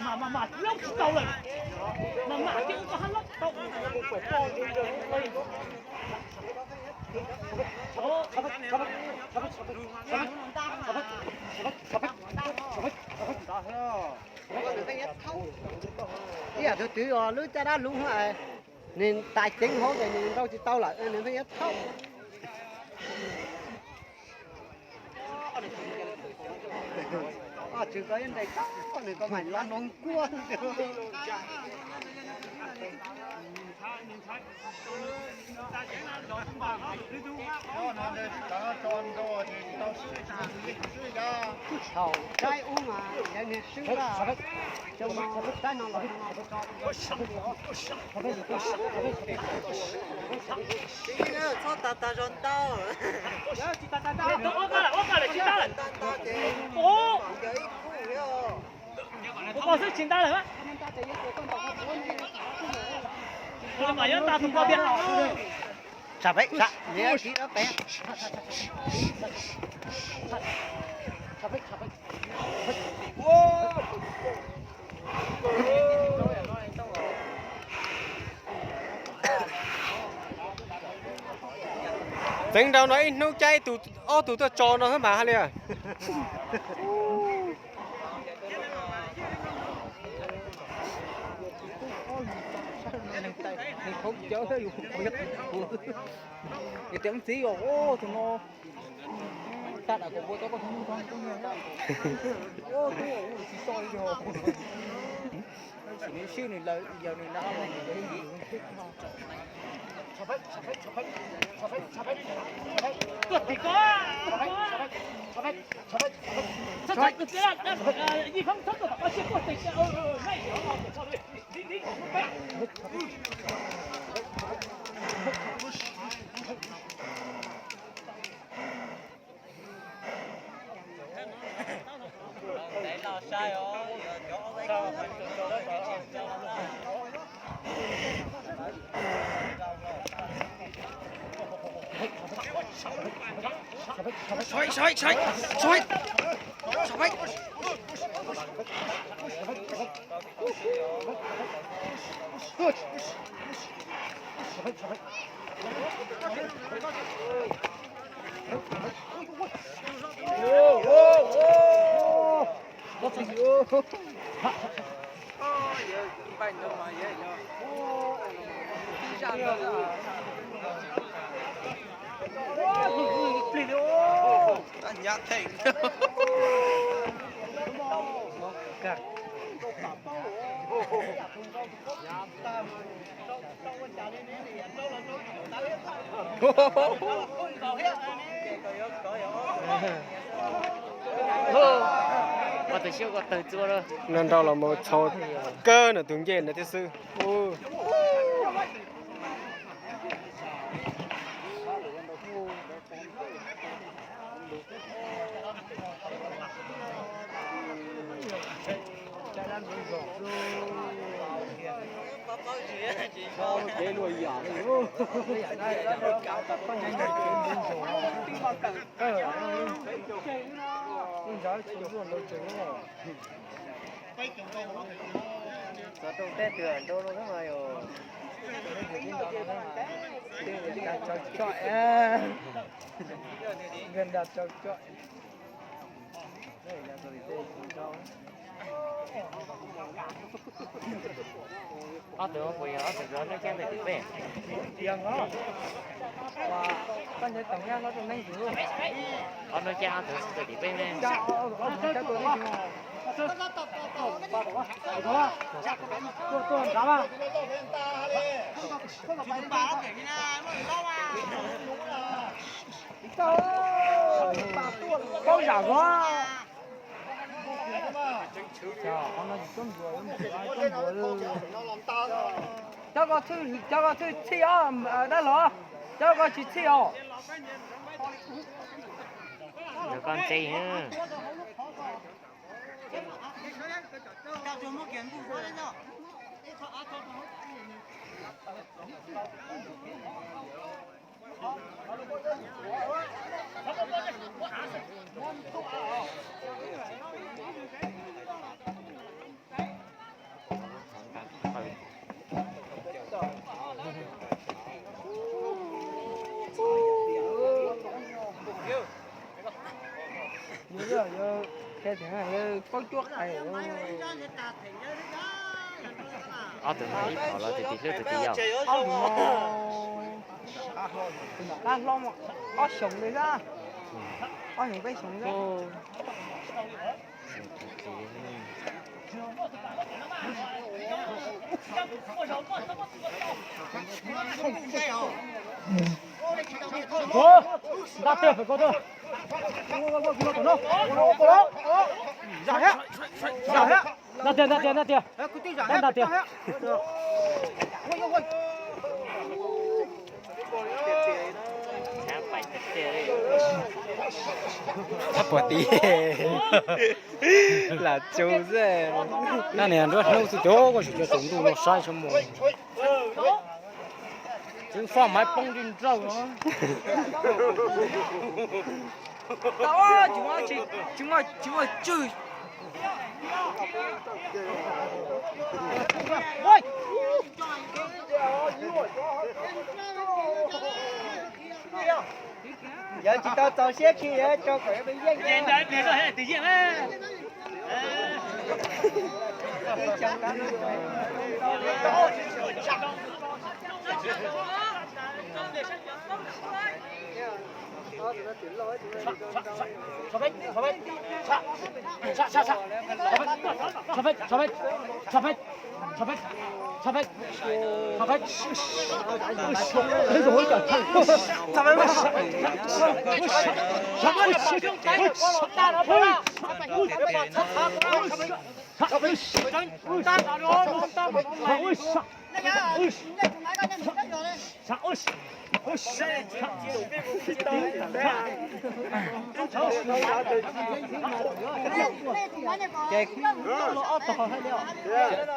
Mas mas loob tsis tau lawm, mas mas ces ua koj hab loob tsis tau. Ib yam tus twg os lub caj dab luv, nws tas ceev hauv ces nws nrau tsis tau lawm, nws pheej yuav thaub. Tswv koj ib ntes tau, nws koj mas los noo nkuaj. Thaum saib ub mas yawg niag swb lawm, cov saib no los tsis tag tag zog ntau. Tsis tag tag ntau, ua koj lawm, ua koj lawm, tsis tag lawm. Ua koj xwb tsis tag lawm. Ua mas yuav tag tus koj tiag. Tsam peb, tsam, niam tiv rov peb. Txeev nraud no ib hnub caij tus, ob tug tuaj tso no xwb mas hais li. Nws khaub cawv yus, yus tias txiv os, tus no tag dam kom npua tau koj tus mus txog nws tub nyiag, tsis so li os. Sim nws swb nws lawm yog nws na. Noj nrau los mus txhaus kawg na, tus ncej na thiab xwb. Txog rooj teb twg nrau no xwb mas yog. Nrau tsaug tsom. Ob tug puas yog ob tug nrog Nuj Ceeb ntawm tim peb? Yog os. Koj ncav toom nyab hlob rau neeb ntxwv. Ob Nuj Ceeb ob tug ntawm tim peb ne. Tuaj, tuaj nrad mas. Paub zam os. Cov ko txhij os, dab laug, cov ko tsis txhij os. Ntawm koj ntse. Ob tug no ib phom los tus tim hlub tus tim yau. Ob lub no qab hlob, ob xyoos li xwb, ob xyoos peb xyoos xwb. Nta tiag, nta tiag, nta tiag, nta tiag. Puas ti lam tsu xwb. Nab niag nruab hnub xwb cov koj tsis cov tsaus ntuj no saib sab mus. Tsis faj maiv poob nti nrawj. Tsis muaj tswj. Yog tsis tau txaus siab khi, tso kom yog yeej.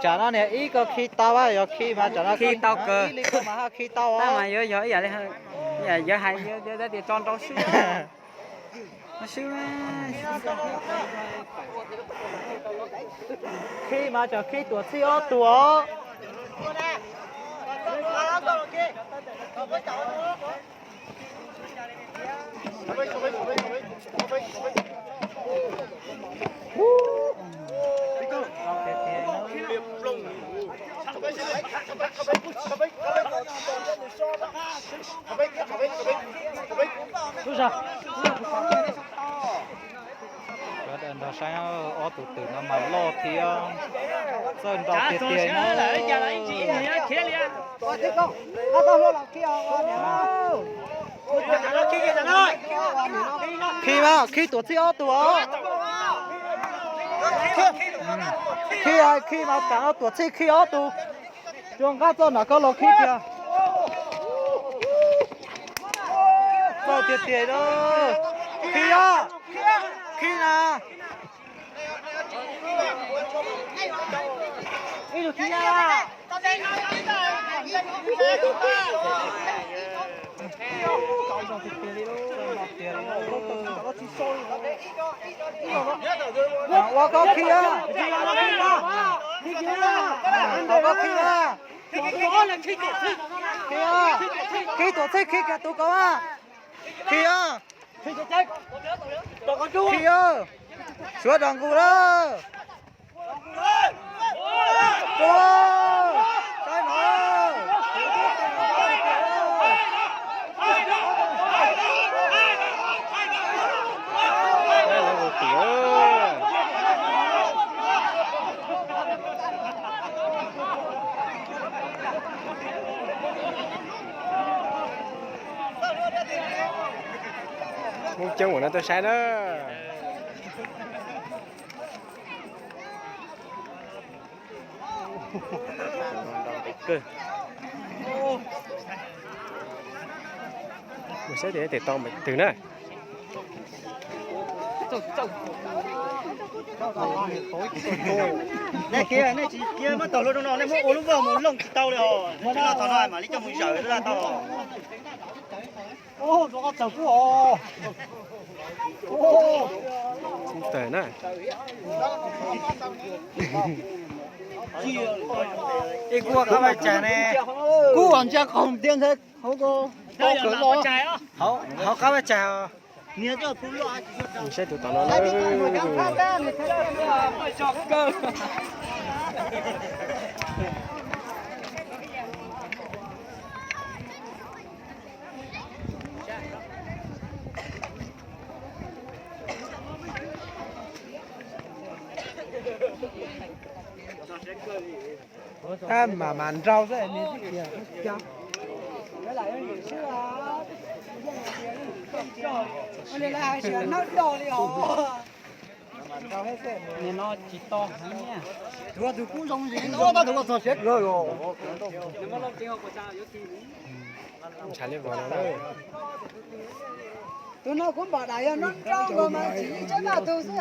Tsam no niag ib ko khi tau, yog khi mas tsam no khi tau kawg, ib li ko mas ho khi tau. Tab mas yuav yog ib yam li yuav hais tias tso nrau sib. Khi mas tsam khi tuam txhij ob tug os. Nrog saib ob tug twm no mas loj thiab txawj nrau tiag tiag na. Khi mas khi tuam txhij ob tug os. Khi, khi mas tsam no tuam txhij khi ob tug. Tsuas nqa txoj nam koj los khi tiag. Txawj tiag tiag na. Khi os. Khi na. Ua koj khi a. Ua koj khi a. Khi tuam txhij khi kiag tus ko a. Khi a. Khi a. Suav rau nqus lawm. Muaj coob ua no tuaj saib na. Mus saib tias tes tau npaum twg na. Nej kiag, nej tsis kiag muab tog luaj rau no, nej muab ua lub voj mus looj tsis tau li os. Tsis no thaum no mam li coj mus zaws tau los. Tawm na. Ib kuj qab vaj tsag ne. Kuj ntsia qhov tias nthe hauv ko, hauv qab vaj tsag. Saib tus tom no na. Tab mas mas nraug xwb, nws twb tias, no tsis to heev. Tus tus kub zoo ntsis, tab tus txog siav kawg os. Ntshav li vauv no. Tus no kuv npam dam yog nraug nraug nkaus mas tsis tseem maj tug xwb.